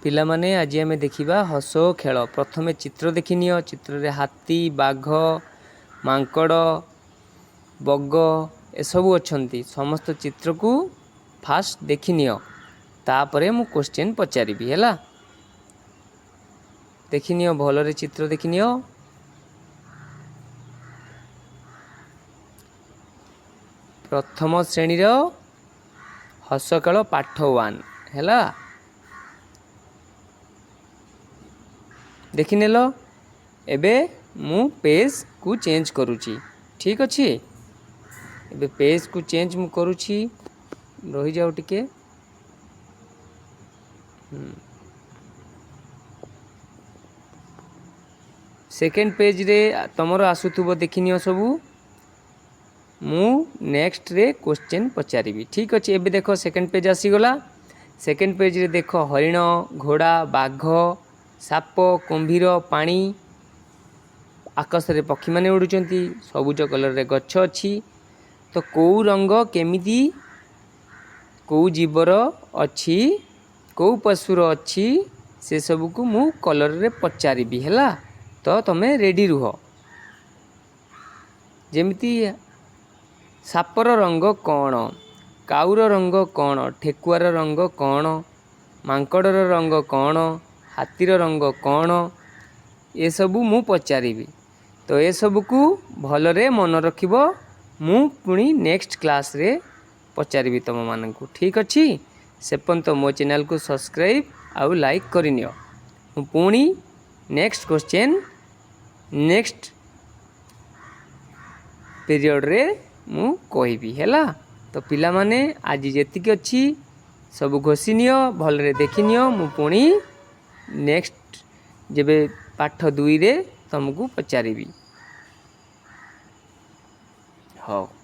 ପିଲାମାନେ, ଆଜି ଆମେ ଦେଖିବା ହସ ଓ ଖେଳ। ପ୍ରଥମେ ଚିତ୍ର ଦେଖିନିଅ। ଚିତ୍ରରେ ହାତୀ, ବାଘ, ମାଙ୍କଡ଼, ବଗ ଏସବୁ ଅଛନ୍ତି। ସମସ୍ତ ଚିତ୍ରକୁ ଫାଷ୍ଟ ଦେଖିନିଅ, ତାପରେ ମୁଁ କୋଶ୍ଚିନ୍ ପଚାରିବି, ହେଲା? ଦେଖିନିଅ, ଭଲରେ ଚିତ୍ର ଦେଖିନିଅ। ପ୍ରଥମ ଶ୍ରେଣୀର ହସ ଖେଳ ପାଠ 1, ହେଲା? ଦେଖିନେଲ? ଏବେ ମୁଁ ପେଜ୍କୁ ଚେଞ୍ଜ କରୁଛି, ଠିକ୍ ଅଛି? ଏବେ ପେଜ୍କୁ ଚେଞ୍ଜ ମୁଁ କରୁଛି, ରହିଯାଉ ଟିକେ। ସେକେଣ୍ଡ ପେଜ୍ରେ ତମର ଆସୁଥିବ, ଦେଖିନିଅ ସବୁ। ମୁଁ ନେକ୍ସଟରେ କୋଶ୍ଚିନ୍ ପଚାରିବି, ଠିକ୍ ଅଛି? ଏବେ ଦେଖ, ସେକେଣ୍ଡ ପେଜ୍ ଆସିଗଲା। ସେକେଣ୍ଡ ପେଜ୍ରେ ଦେଖ, ହରିଣ, ଘୋଡ଼ା, ବାଘ, ସାପ, କୁମ୍ଭୀର, ପାଣି, ଆକାଶରେ ପକ୍ଷୀମାନେ ଉଡ଼ୁଛନ୍ତି, ସବୁଜ କଲର୍ରେ ଗଛ ଅଛି। ତ କେଉଁ ରଙ୍ଗ କେମିତି କେଉଁ ଜୀବର ଅଛି, କେଉଁ ପଶୁର ଅଛି, ସେସବୁକୁ ମୁଁ କଲର୍ରେ ପଚାରିବି, ହେଲା? ତ ତମେ ରେଡ଼ି ରୁହ। ଯେମିତି ସାପର ରଙ୍ଗ କ'ଣ, କାଉର ରଙ୍ଗ କ'ଣ, ଠେକୁଆର ରଙ୍ଗ କ'ଣ, ମାଙ୍କଡ଼ର ରଙ୍ଗ କ'ଣ, ହାତୀର ରଙ୍ଗ କ'ଣ, ଏସବୁ ମୁଁ ପଚାରିବି। ତ ଏସବୁକୁ ଭଲରେ ମନେ ରଖିବ। ମୁଁ ପୁଣି ନେକ୍ସଟ କ୍ଲାସ୍ରେ ପଚାରିବି ତୁମମାନଙ୍କୁ, ଠିକ୍ ଅଛି? ସେ ପର୍ଯ୍ୟନ୍ତ ମୋ ଚ୍ୟାନେଲ୍କୁ ସବସ୍କ୍ରାଇବ୍ ଆଉ ଲାଇକ୍ କରିନିଅ। ମୁଁ ପୁଣି ନେକ୍ସଟ କ୍ୱେଶ୍ଚେନ୍ ନେକ୍ସଟ ପିରିୟଡ଼ରେ ମୁଁ କହିବି, ହେଲା? ତ ପିଲାମାନେ, ଆଜି ଯେତିକି ଅଛି ସବୁ ଘୋଷି ନିଅ, ଭଲରେ ଦେଖିନିଅ। ମୁଁ ପୁଣି ନେକ୍ସଟ ଯେବେ ପାଠ 2ରେ ତୁମକୁ ପଚାରିବି। ହଉ।